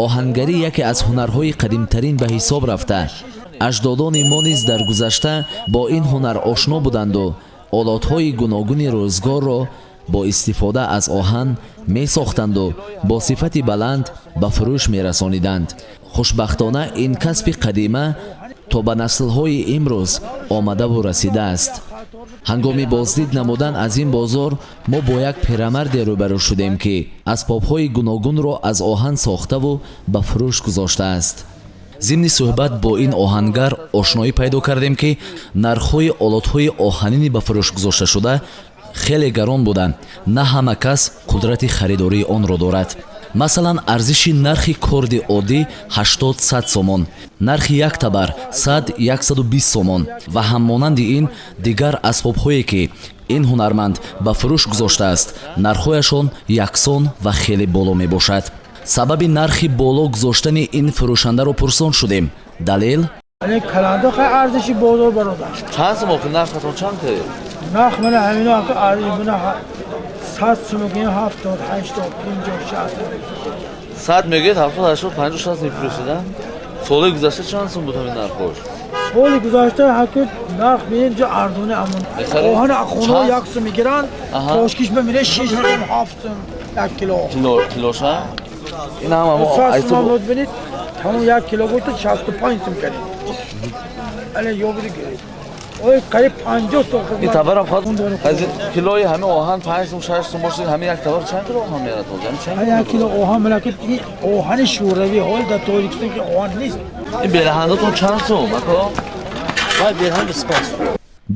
Оҳангарӣ яке аз ҳунарҳои қадимтарин ба ҳисоб рафта, аҷдодони мо низ дар гузашта бо ин ҳунар ошно буданду олотҳои гуногуни рӯзгорро бо истифода аз оҳан месохтанду бо сифати баланд ба фурӯш мерасониданд. Хушбахтона, ин касби қадима то ба наслҳои имрӯз омадаву расидааст. Ҳангоми боздид намудан аз ин бозор мо бо як пирамарде рӯбарӯ шудем, ки асбобҳои гуногунро аз оҳан сохтаву ба фурӯш гузоштааст. Зимни суҳбат бо ин оҳангар ошноӣ пайдо кардем, ки нархҳои олотҳои оҳанини ба фурӯш гузошташуда хеле гарон буда, на ҳама кас қудрати харидории онро дорад. Масалан, арзиши нархи корди оддӣ 80-100 сомон, нархи як табар 100-120 сомон ва ҳаммонанди ин дигар асбобҳое, ки ин ҳунарманд ба фурӯш гузоштааст, нархҳояшон яксон ва хеле боло мебошад. Сабаби нархи боло гузоштани ин фурӯшандаро пурсон шудем. Далел. Каланда хай арзиши бозор, бародар. Чанд сум охи нархатон чанд ке? Нарх мана ҳамино арзиш мана 100 сум, 70, 80, 50, 60. 100 мегӯед, 70, 80, 50, 60 мефурӯшида. Соли гузашта чанд сум буд ҳамин нархош? Соли гузашта ҳаки нарх бинед ҷо арзоне, амон оҳани хона 1 сум мегиранд, тошкиш бамире 6 сум, 7 сум 1 кило. Килоша ин ҳам ҳамо бинед, тамом 1 кило гӯшта 65 сум кардем. Ана ёбиди гиред. Ой, қариб 50 сол хизмат. Ин табарам хад аз килои ҳами оҳан 5 сум, 6 сум бошад, ҳами як табар чанд кило оҳан мерад ҳозир? Ҳами чанд? 1 кило оҳан мана ки ин оҳани шӯравӣ, ҳол дар Тоҷикистон ки оҳан нест. Ин бераҳандатон чанд сум, ако? Вай бераҳан 25 сум.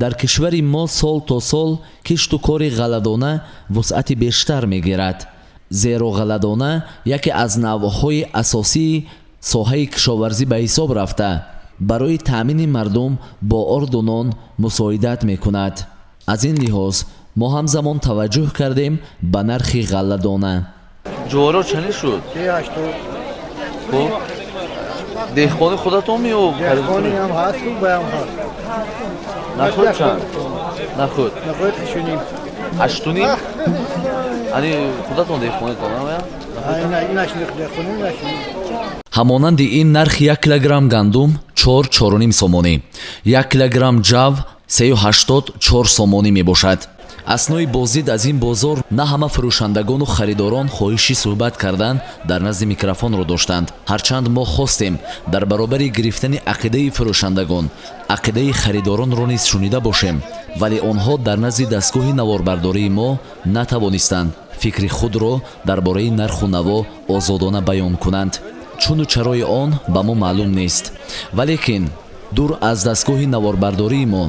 Дар кишвари мо сол то сол кишту кори ғалладона вусъати бештар мегирад, зеро ғалладона яке аз навъҳои асосии соҳаи кишоварзӣ ба ҳисоб рафта, барои таъмини мардум бо орду нон мусоидат мекунад. Аз ин лиҳоз мо ҳамзамон таваҷҷӯҳ кардем ба нархи ғалладона. Ҷуворо чанӣ шуд? Хуб, деҳқони худатон меё? Деҳқони ҳам ҳаст, баям ҳаст. Нахӯд чанд, нахӯд? Нахӯд 8.5. 8.5. Ани худатон деҳқонитон? Деҳқони. Ҳамонанди ин, нархи 1 килограмм гандум 4-4.5 сомонӣ, 1 килограмм ҷав 3.80-4 сомонӣ мебошад. Аснои боздид аз ин бозор на ҳама фурӯшандагону харидорон хоҳиши суҳбат кардан дар назди микрофонро доштанд. Ҳарчанд мо хостем дар баробари гирифтани ақидаи фурӯшандагон ақидаи харидоронро низ шунида бошем, вале онҳо дар назди дастгоҳи наворбардории мо натавонистанд фикри худро дар бораи нарху наво озодона баён кунанд. Чуну чарои он ба мо маълум нест, валекин дур аз дастгоҳи наворбардории мо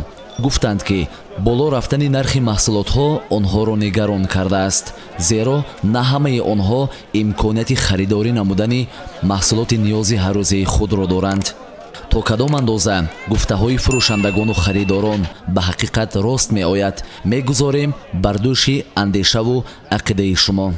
гуфтанд, ки боло рафтани нархи маҳсулотҳо онҳоро нигарон кардааст, зеро на ҳамаи онҳо имконияти харидорӣ намудани маҳсулоти ниёзи ҳаррӯзаи худро доранд. То кадом андоза гуфтаҳои фурӯшандагону харидорон ба ҳақиқат рост меояд, мегузорем бар дӯши андешаву ақидаи шумо.